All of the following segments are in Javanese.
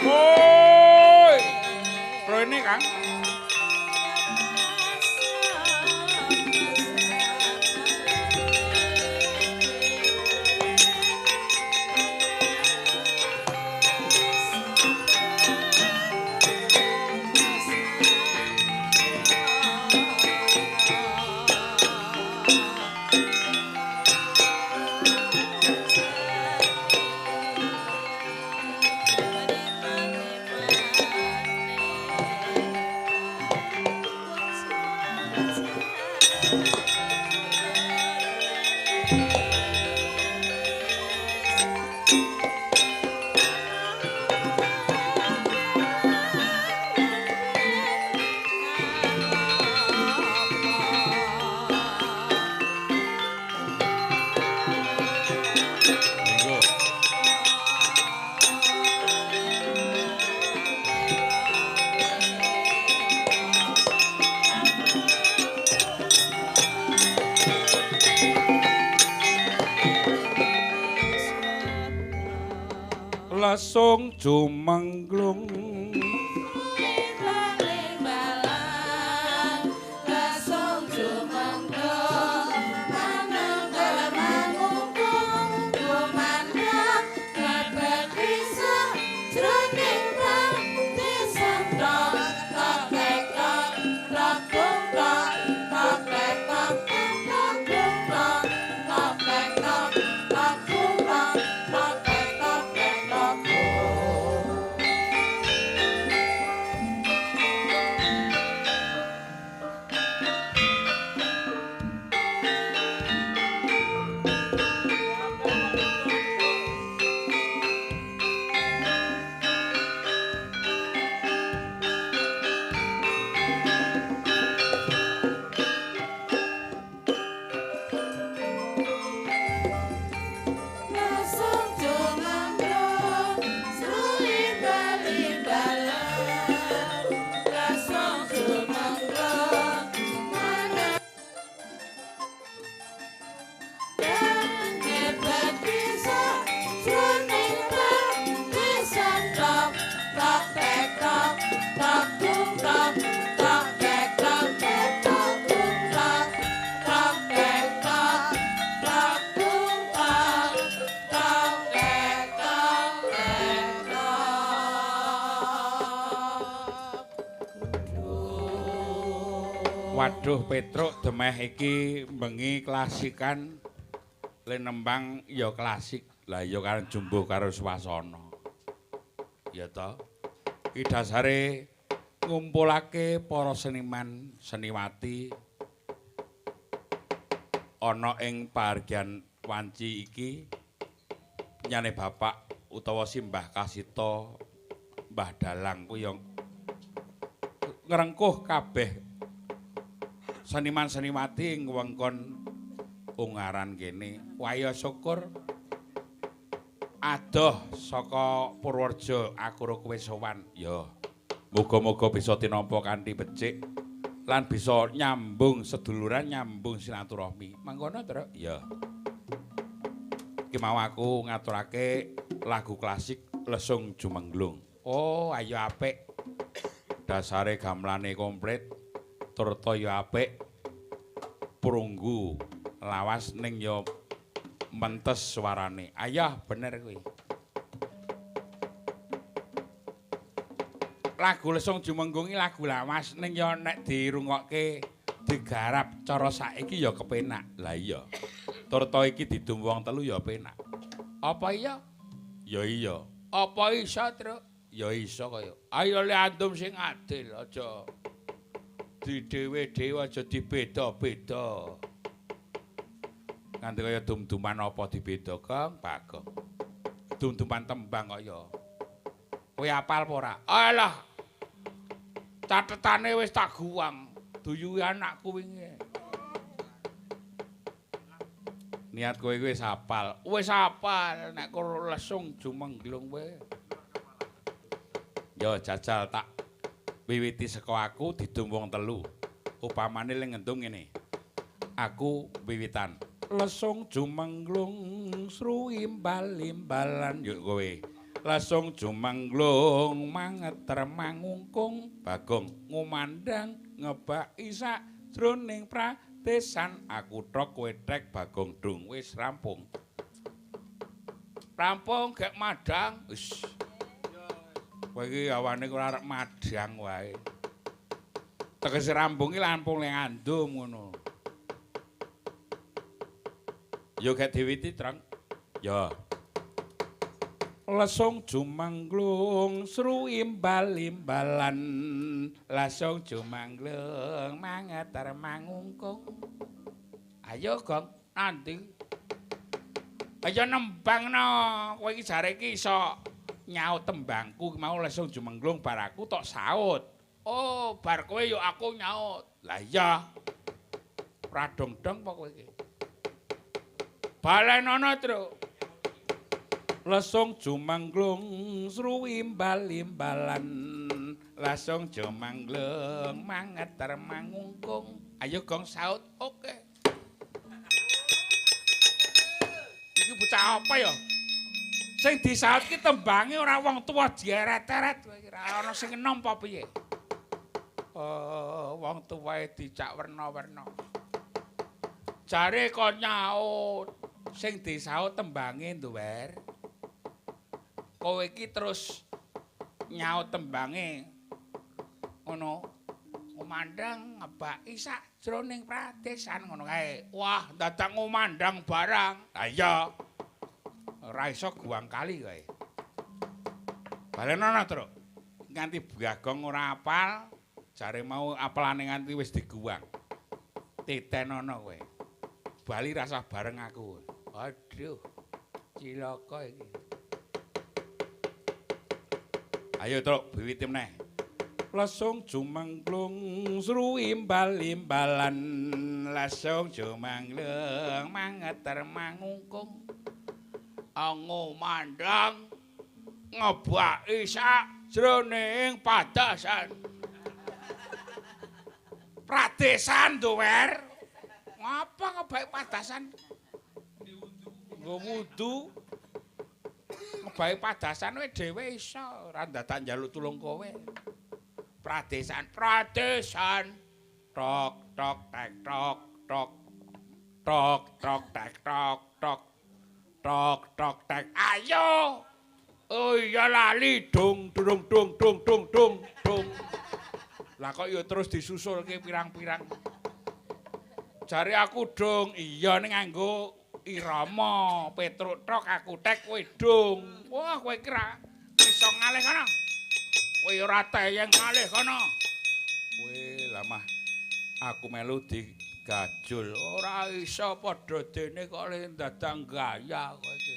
Woi. Rene, Kang. Lesung jumengglung Waduh Petruk demeh iki bengi klasikan le nembang ya klasik. Lah ya kan jumbuh karo swasana. Ya to. Iki dasare ngumpulake para seniman seniwati ana ing pahargyan wanci iki nyane bapak utawa simbah Kasita Mbah Dalang kuwi ya ngrengkuh kabeh seniman seniwati ing wewengkon Ungaran kene. Waya syukur adoh saka Purworejo aku ro kowe sowan. Ya muga-muga bisa tinampa kanthi becik lan bisa nyambung seduluran, nyambung silaturahmi. Mangkono, Truk? Ya. Iki mau aku ngaturake lagu klasik Lesung Jumengglung. Oh, ayo apik. Dasare gamelane komplit, turta ya apik. Prunggu lawas ning ya mentes suarane. Ayah bener kuwi. Lagu Lesung Jumenggung iki lagu lawas ning ya nek dirungokke digarap cara saiki ya kepenak. Lah iya. Turta iki didum wong telu ya penak. Apa iya? Ya iya. Apa iso, Truk? Ya iso kaya. Ayo le andum sing adil, aja didhewe-dhewe, aja dibeda-beda. Nganti kaya dum-duman apa dibeda, Kang? Bagong. Dum-duman tembang kaya. Kowe apal apa ora? Alah. Catetane wis tak guwang. Duyuhi anakku wingi. Niat kowe wis apal. Wis apal nek karo Lesung Jumengglung kowe. Ya jajal tak wiwiti saka aku didum wong telu. Upamane ling ngendung ngene. Aku wiwitan. Lesung Jumengglung sru imbal-imbalan yuk kowe. Lesung Jumengglung mangeter mangungkung Bagong ngumandang ngebak isak jroning pradesan aku tok kowe tek Bagong dung wis rampung. Rampung gek madang. Wis. Kowe iki awane ora arep madang wae. Tegese rampung iki lampung ning andum ngono. Ya gek diwiti, Trong. Ya. Lesung Jumengglung sru imbal-imbalan Lesung Jumengglung mangeter mangungkung. Ayo Gong, nanti. Ayo nembang no. Kowe iki jare iki iso nyaut tembangku mau Lesung Jumengglung bar aku tok saut. Oh, bar kowe yo aku nyaut. Lah iya. Ora dong-dong apa kowe iki? Balenono, Truk. Lesung Jumengglung sru imbal-imbalan Lesung Jumengglung mangeter mangungkung. Ayo Gong saut. Oke. Iki bocah apa ya? Sing disaut ki tembange ora wong tuwa dieret-eret kowe iki ora ana sing enom apa piye? Oh, wong tuwae dicak werna-werna. Jare kon nyaut, sing disaut tembange nduwer. Kowe iki terus nyaut tembange ngono. Ngumandang ngebaki sak jroning pradesan ngono kae. Wah, dadak ngumandang barang. Lah iya. Ora iso guang kali kowe. Balenono, Truk. Nganti Bagong ora apal, jare mau apalane nganti wis diguang. Titenono kowe. Bali rasah bareng aku. Aduh. Cilaka iki. Ayo, Truk, wiwiti meneh. Lesung Jumengglung sru imbal-imbalan Lesung Jumengglung mangeter mangungkung. Ngumandang ngebaki sak jroning padasan. Pradesan duwer. Ngapa ngebaki padasan? Nggo wudu. Ngebaki padasan kowe dhewe iso, ora ndadak njaluk tulung kowe. Pradesan, pradesan. Tok tok tek tok tok. Tok tok tek tok tok. Tok tok tek. Ayo. Oh iya lali dung dung dung dung dung dung dung. Lah kok ya terus disusulke pirang-pirang. Jare aku dong, iya ning nganggo irama Petruk tok aku tek kowe dong. Wah, kowe iki ra iso ngalih kono. Kowe ora teyeng ngalih kono. Kowe lah mah aku melu digajul. Ora iso padha dene kok le dadang gaya kowe iki.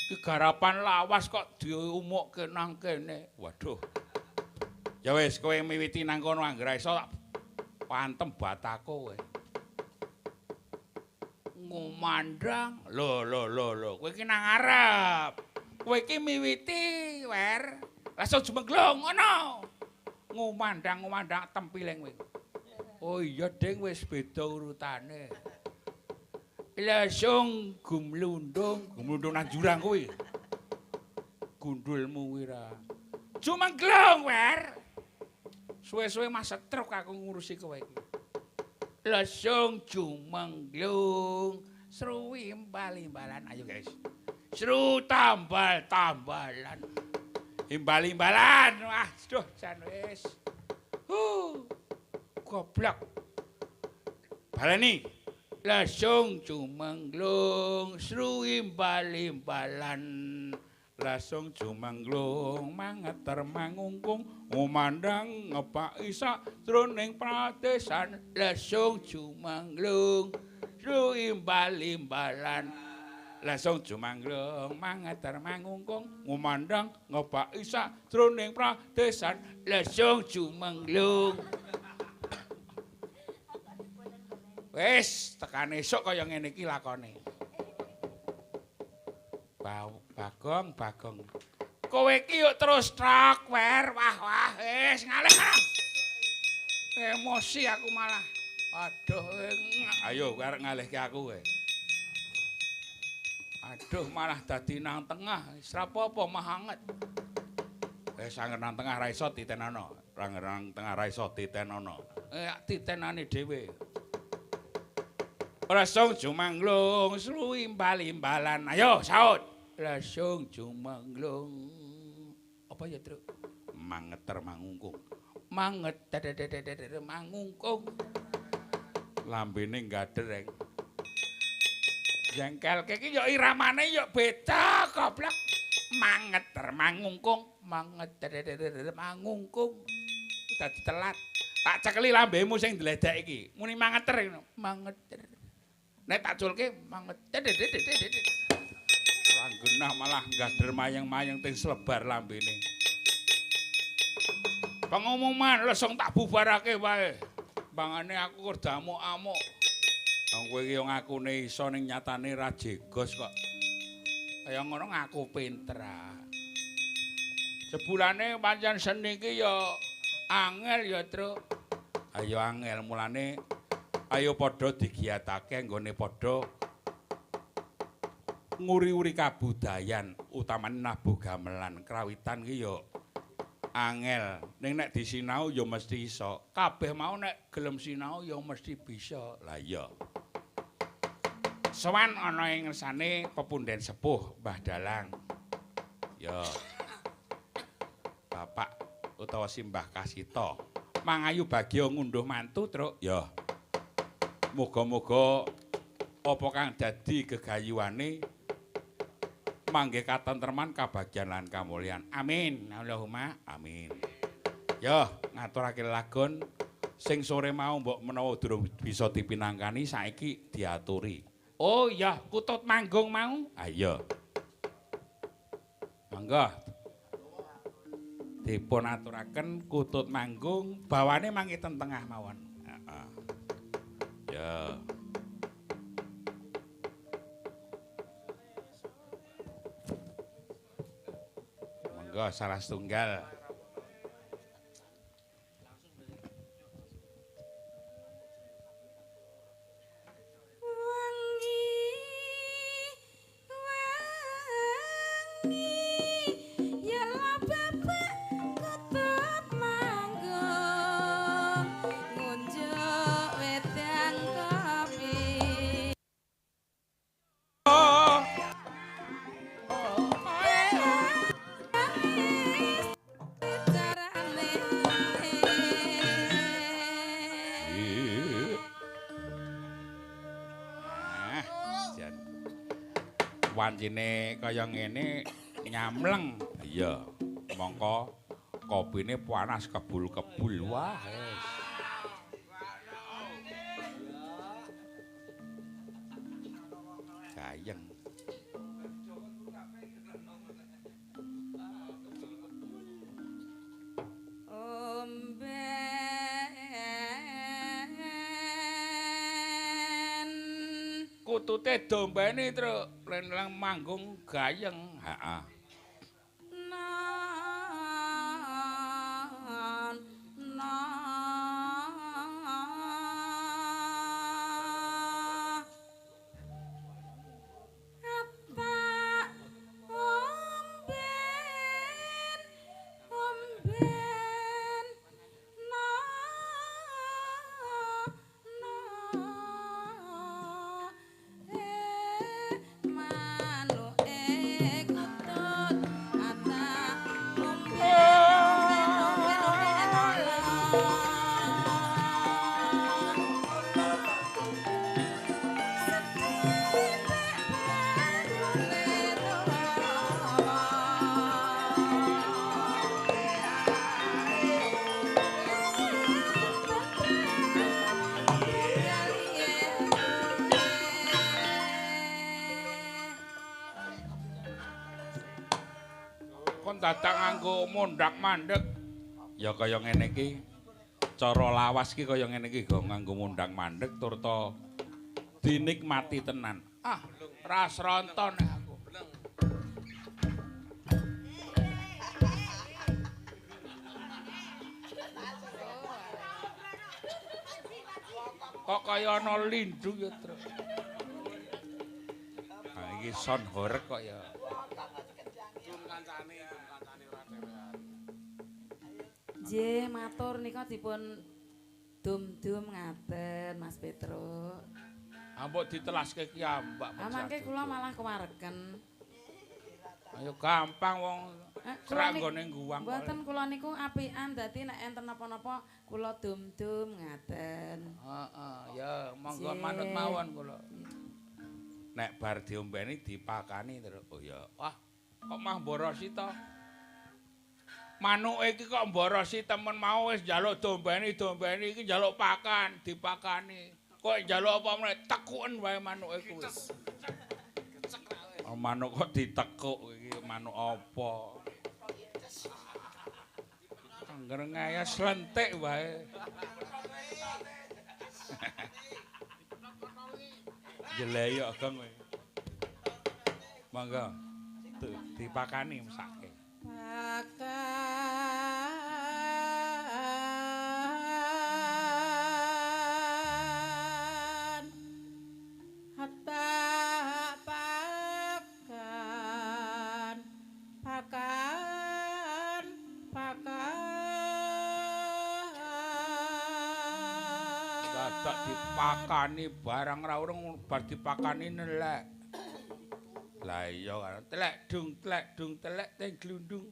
Iki garapan lawas kok diumukke nang kene. Waduh. Ya wis kowe miwiti nang kono anggere iso tak pantem batako kowe. Ngumandang. Lho lho lho lho, kowe iki nang ngarep. Kowe iki miwiti, Wer. Langsung jumenglung ngono. Ngumandang-ngumandang tempiling kowe. Oh iya, Ding, wis beda urutane. Langsung gumlundung, gumlundung nang jurang kuwi. Gundulmu kuwi ra. Jumenglung, Wer. Suwe-suwe mas setruk aku ngurusi kowe iki. Lesung jumenglung, seru imbal-imbalan. Ayo guys. Seru tambal-tambalan. Imbal-imbalan. Wah, duh jan wis. Goblok. Baleni. Lesung jumenglung, seru imbal-imbalan. Lasung jumenglung mangeter mangungkung ngumandang ngepak isak jroning pradesan. Lasung jumenglung seru imbal-imbalan. Lasung jumenglung mangeter mangungkung ngumandang ngepak isak jroning pradesan. Lasung jumenglung. Wis tekan esuk kaya ngene iki lakone. Bagong, Bagong. Kowe iki yuk terus trok, Wer. Wah, wah, wis ngalih. Emosi aku malah. Aduh, ayo kowe arep ngalihke aku kowe. Aduh, malah dadi nang tengah. Wis ra apa-apa, mah anget. Wis anggere nang tengah ra iso titenono. Anggere nang tengah ra iso titenono. Titenane dhewe. Langsung jumenglung, seru imbal-imbalan. Ayo, saut. Langsung jumenglung. Apa ya, Truk? Mangeter mangungkung. Mangeter mangungkung. Lambene gadereng. Jengkelke iki yo iramane yo beda, goblok. Mangeter mangungkung, mangeter mangungkung. Dadi telat. Tak cekeli lambemu sing ndledek iki. Muni mangeter ngono. Mangeter. Nek tak culke mangeter. Ora genah malah gader mayeng-mayeng ting slebar lambene. Pengumuman lesung tak bubarake wae. Bangane aku kur damuk-amuk. Wong kowe iki yo ngakune iso ning nyatane ra jegos kok. Kaya ngono ngaku pinter. Jebulane pancen seni iki yo angel ya, Truk. Ayo angel mulane ayo padha digiyatake nggone padha nguri-uri kabudayan utamane nabuh gamelan krawitan ki yo angel ning nek disinau yo mesti iso. Kabeh mau nek gelem sinau yo mesti bisa. Lah iya. Sowan ana ing ngersane pepunden sepuh Mbah Dalang. Ya. Bapak utawa Simbah Kasita. Mangayu bagya ngunduh mantu, Truk. Ya. Muga-muga apa kang dadi gegayuhane manggih katentreman, kabagyan lan kamulyan. Amin. Allahumma amin. Yo, ngaturake lagon sing sore mau mbok menawa durung bisa dipinangkani saiki diaturi. Oh iya, kutut manggung mau. Ayo. Monggo. Dipun aturaken kutut manggung, bawane mangke ten tengah mawon. Heeh. Ya. Monggo salah setunggal. Wangi wangi ya la bapak kutut manggung ngunjuk wedang kopi. Wancine kaya ngene nyamleng. Iya, mongko kopine panas kebul-kebul. Wah, wis. Gayeng. Kutute dombene, Truk, lenlang manggung gayeng. Heeh. Dadak nganggo mondhak mandhek. Ya kaya ngene iki. Cara lawas iki kaya ngene iki go nganggo mondhak mandhek tur ta dinikmati tenan. Ah, ra sronton aku. Kok kaya ana lindu ya, Truk. Ah iki son horeg kok ya. Nggih, matur nika dipun dum-dum ngaten Mas Petruk. Ambok ditelaske ki ambak. Ah mangke kula malah kewareken. Ayo gampang wong serak nggone guwang. Mboten kula niku apian dadi nek enten napa-napa kula dum-dum ngaten. Heeh, ya monggo manut mawon kula. Nek bar diombeni dipakani terus. Oh ya. Wah, kok mah mborosi to? Manuke iki kok mborosi temen mau wis njaluk dombeni, dombeni iki njaluk pakan, dipakani. Kok njaluk apa meneh tekuken wae manuke kuwi. Oh, manuk kok ditekuk iki manuk apa? Angger ngayas lentik wae. Jeleyok gong kowe. Monggo dipakani mesake. Pakan hatta pakan pakan pakan dadak dipakani barang ra urung bar dipakani nelek. Lah iya kan telek dung telek teng glundung.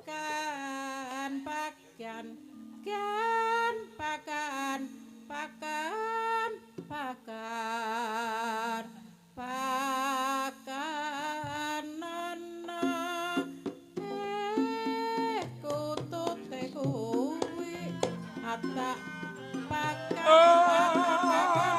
Kan pakan kan pakan pakan pakan pakan ana kutute kuwi ata pakan pakan.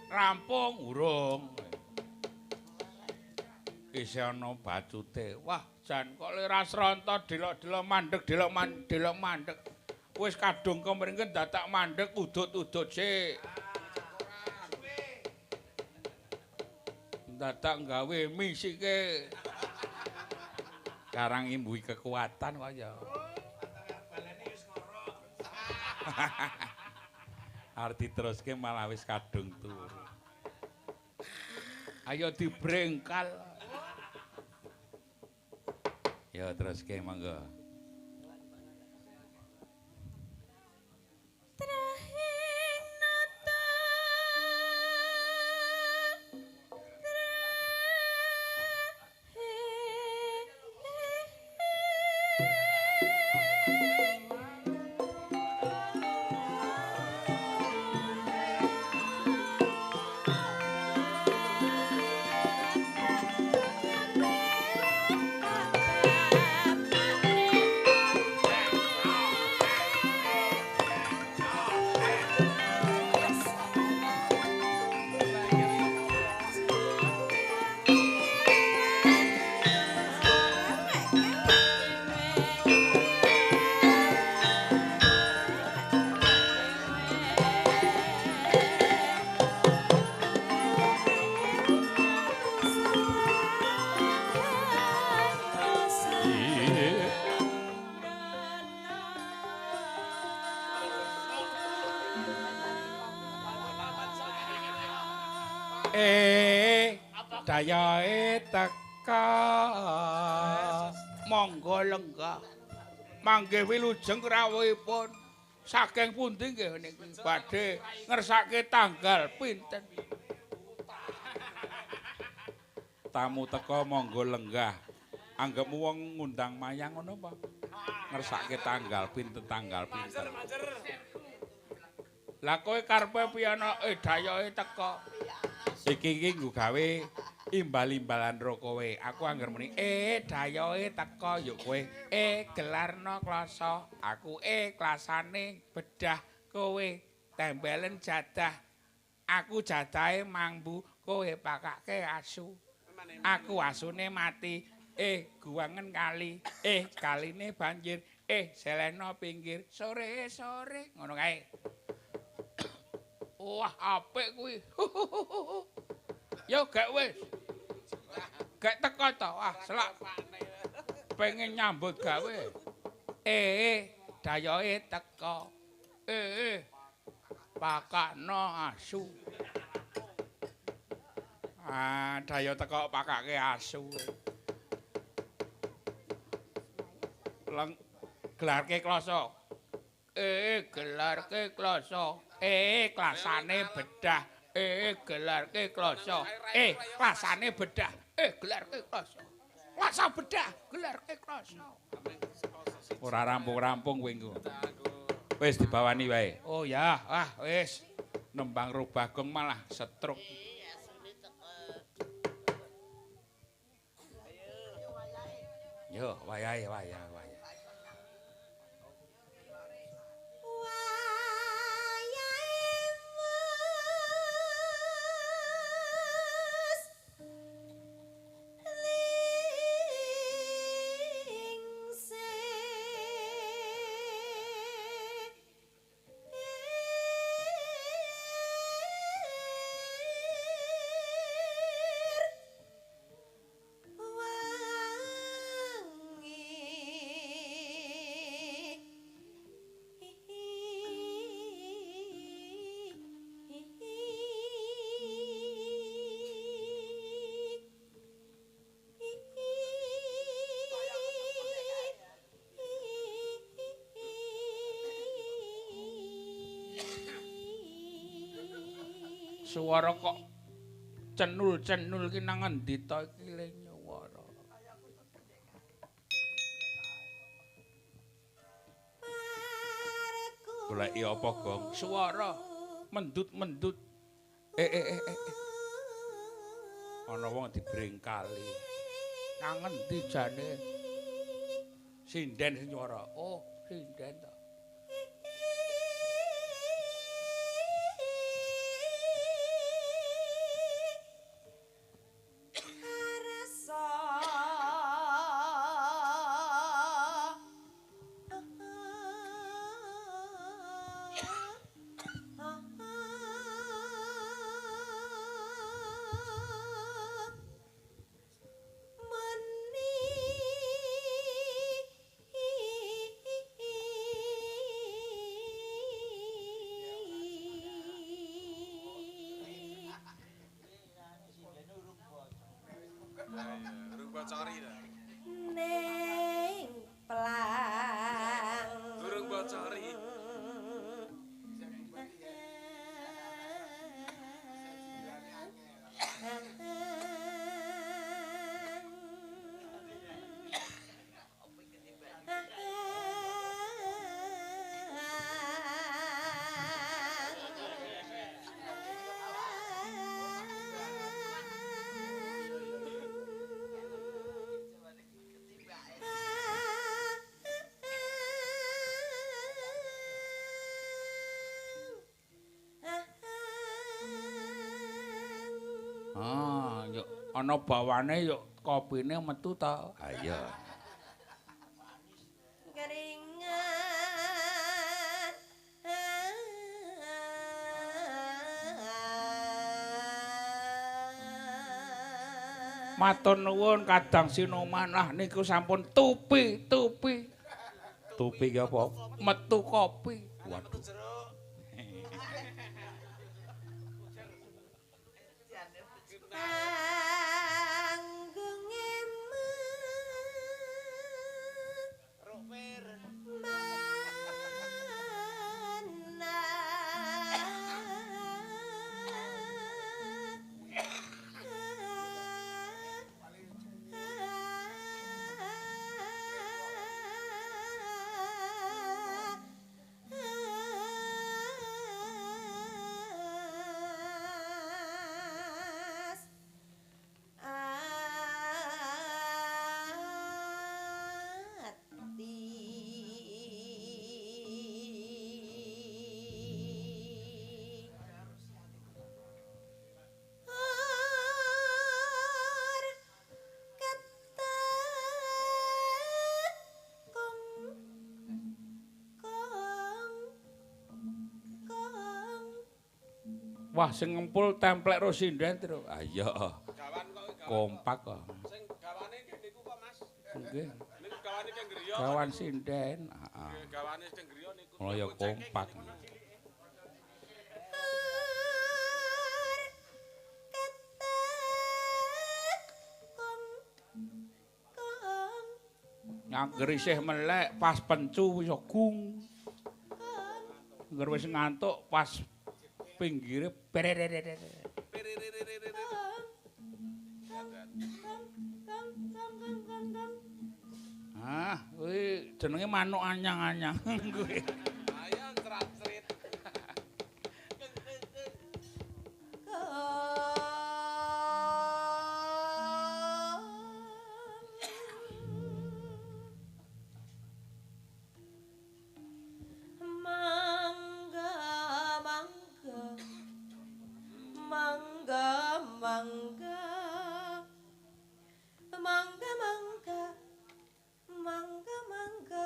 Rampung urung. Isih ana bacute. Wah, jan kok le ra sronto delok-delok mandeg delok delok mandeg. Wis kadung kemringken dadak mandeg udut-udut sik. Dadak gawe misike. Karang imbuhi kekuatan kok ya. Arep diteruske malah wis kadung turu. Ayo dibrengkal. Ya teruske monggo. Trahing nata Dayae teka. Monggo lenggah. Mangke wilujeng rawuhipun. Saking pundi nggih niki badhe ngersake tanggal pinten? Tamu teka monggo lenggah. Anggepmu wong ngundang mayang ngono apa? Ngersake tanggal pinten tanggal pinten. Lah kowe karepe piye ana dayae teka? Iki iki nggo gawe imbal-imbalan ro kowe. Aku angger muni dayoe teka yo kowe gelarno klasa. Aku klasane bedah kowe tembelen jadah. Aku jadahe mangbu kowe pakake asu. Aku asune mati guwangen kali kaline banjir seleno pinggir sore-sore ngono kae. Wah apik kuwi. Yo gek wis. Gek teko to. Wah, selak. Pengen nyambut gawe. Dayoe teko. Pakakno asu. Ah, dayo teko pakake asu. Leng gelarke kloso. Gelarke kloso. Klasane bedah. Gelarke kloso. Klasane bedah. Gelarke kloso. Klasa bedah, gelarke kloso. Ora rampung-rampung kowe engko. Wis dibawani wae. Oh ya, ah wis. Nembang rubah gong malah setruk. Yo, wayahe wayah wayah. Suara kok cenul-cenul ki nang endi to iki le nyuwara. Goleki apa, Gong? Suara mendut-mendut. Ana wong dibrengkali. Nang endi jane? Sinden sing nyuwara. Oh, sinden to. Ah, yo ana bawane yo kopine metu ta. Ha iya. Keringan. Matur nuwun Kadang Sinoman. Ah niku sampun tupi-tupi. Tupi ki apa? Metu kopi. Waduh. Tanggunge mana. Ati. Or ketek kong kong kong. Wah, sing ngempul templek ro sinden, Tru. Ah iya. Gawan kok gawan. Kompak kok. Sing gawane nggih niku kok, Mas. Nggih. Niku gawane teng griya. Gawan sinden. Heeh. Nggih, gawane teng griya niku. Oh ya kompak. Or ketek kong kong Ngangger isih melek pas pencu wis gung. Ngger wis ngantuk pas pinggire berererere. Kong kong kong kong kong kong. Ah, kuwi jenenge manuk anyang-anyang kuwi. Ayo cerat-cerit. Kong. Mangga mangga mangga mangga mangga mangga mangga mangga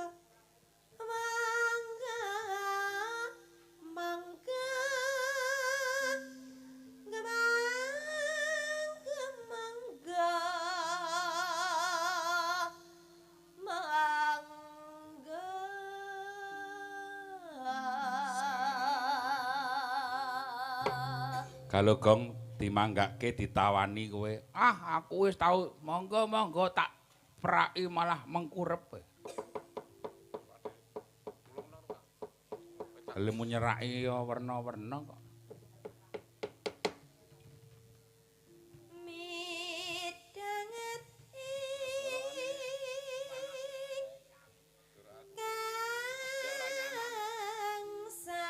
mangga mangga mangga mangga mangga. Kalau gong dimanggake ditawani kowe. Ah, aku wis tau monggo-monggo tak praki malah mengkurep. Lemu nyeraki ya werna-werna kok. Midhanget ing kangsa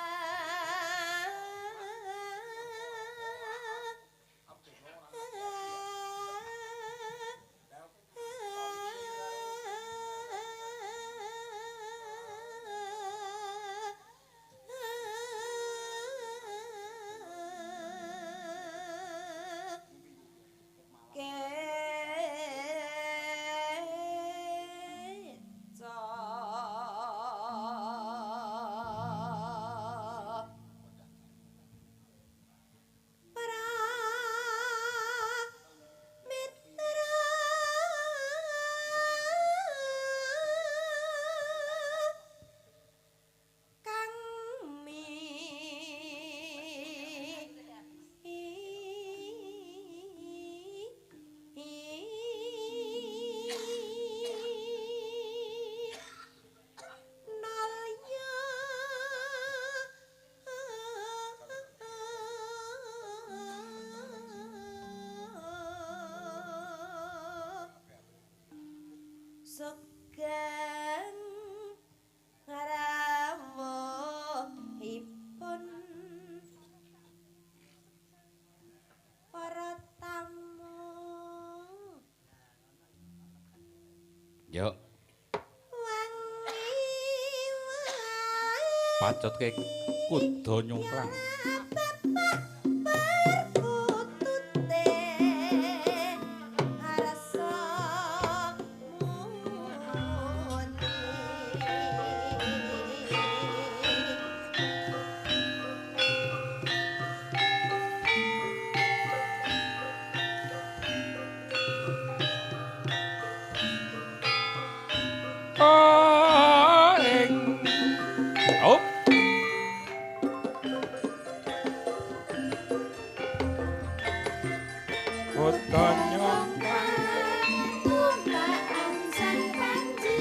Keca Para mitra kang mi nalya Sugeng rawuhipun para tamu. Yo, Wangi wae pacotke kuda nyungkrang. Perkutute. Oh. Kutanya Tumpakan sang panji.